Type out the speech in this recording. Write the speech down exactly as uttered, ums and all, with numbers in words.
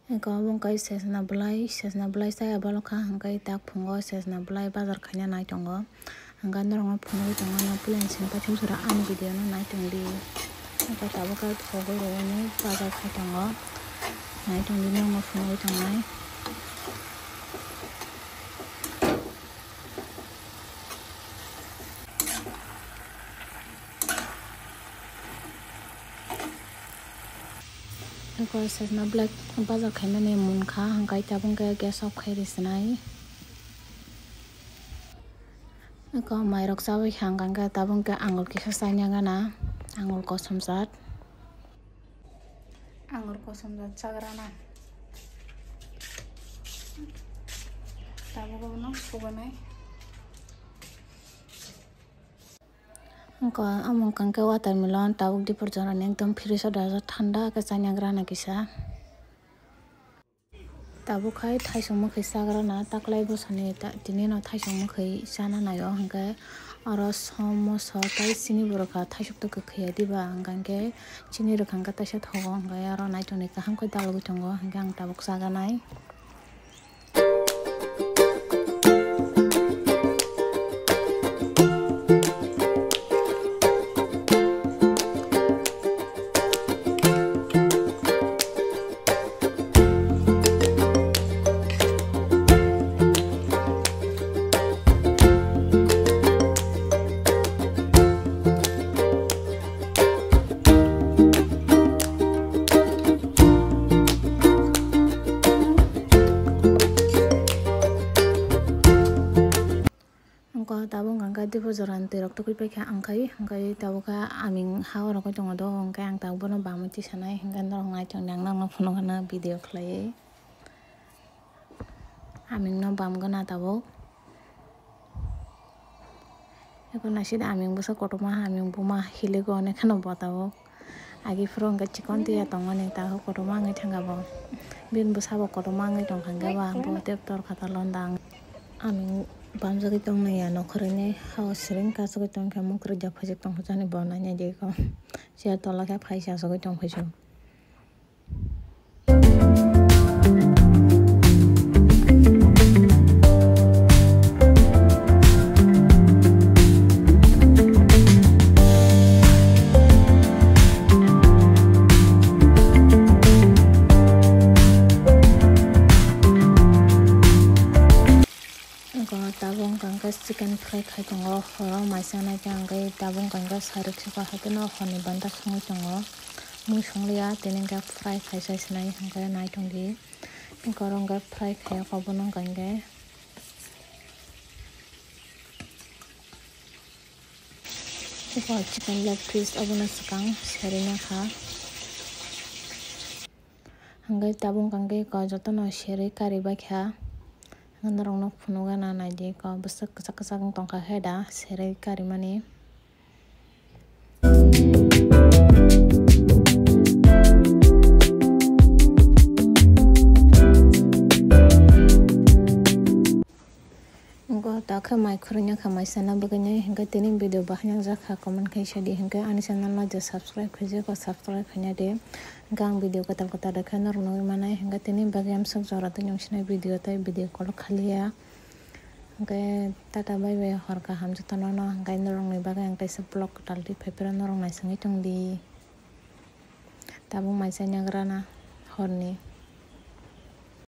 Eko obo wngkha sesna bwlai, sesna bwlai chaya bolokha, hwnkhe tak phungo sesna bwlai bazar khaina nai tongo. Hwnkhe norokno phunugwi tongo, no puila ni simi paithak sora ani video no nai tongdi. Eko tabuk khe thogwi rwui bazar khai tongo, nai tongdi norokno phunugwi tongnai. Eko sesna bwlai bazar khaimani munkha, hwnkhe tabuk khe gas off khai rwsinai. Eko mairok chawi kha, hwnkhe tabuk khe angul kisa chaina gana, angul kosom jat. Angul kosom jat chagrana. Tabuk bono suganai. Wngkha, omo wngkha khe watermelon, tabuk dipor jorani ekdom fresh o dajak, thanda khe chaina grana kisa. Tabuk khai thaisong mwkhwi chagrana, taklai bwsani ta-, tini no thaisong mwkhwi chana naio, hwnkhe oro somoso tei chini bo rwkha, thaisok to kwkhwi ya diba, hwnkhe chini rwkha hwnkhe taisa thogo, hwnkhe oro naitok ni kaham khe dalogwi tongo, hwnkhe ang tabuk chaganai. Wngkha tabuk hwnkha khe dipor jorani twi rok tugui paikha, ang khai hwnkhe tabuk khe aming ha o rogwi tongo do, hwnkhe ang tabuk bono bamwi tisanai, hwnkhe norok naitok di, ang norokno phunukgwna video khlaiwi. Aming no bamgwna tabuk. Eko naisidi aming bwsa kotorma, aming buma hilikgo onek kheno bo tabuk. Agi phuru hwnkhe chikon tiya tongmani, tabuk kotorma wngwi thangkha bo. Bini bwsabo kotorma wngwi tongkha hwnkhe ba, bo tei torkha ta londa ang. Aming bamjagwi tongmani ya nokhorni ha o siring kachagwi tongkha, mukrwk ja phajak tongkha jani bo naina di ko. Chair tola khe phaisa asugwi tongphai su. Eko tabuk wngkha hwnkhe chicken fry khai tongo, horo maisa naikhe hwnkhe tabuk wngkha hwnkhe sarik saka haikhe no horni banta songwi tongo, mui songliya tini hwnkhe fry khai sai sinai hwnkhe naitongdi. Eko oro hwnkhe fry khai o bono hwnkha hwnkhe. Eko chicken leg piece obono swkang serwi nangkha. Hwnkhe tabuk hwnkha khe eko jotono serwi karibaikha. Norokno phunukgwna naidi, eko bwswk kwchak kwchak wng tongkha khe da serwi karimani. Wngkha ta khe mai khurui nangkha mai sana bagwi nai, hwnkhe tini video bahai nangjakha comment khai sadi, hwnkhe ani channel no je subscribe khaijak o subscribe khaina di, hwnkhe ang video kwtal kwtal rwkhe norok nugwi manai, hwnkhe tini bagwi amswk jora twi nung sinai video tei video call khaliya, hwnkhe tata bye bye hor kaham jotono no, hwnkhe norok ni bagwi ang kaisa vlog kwtal twi phaiphuru norok naisingwi tongdi. Tabuk mai chai nagrana horni.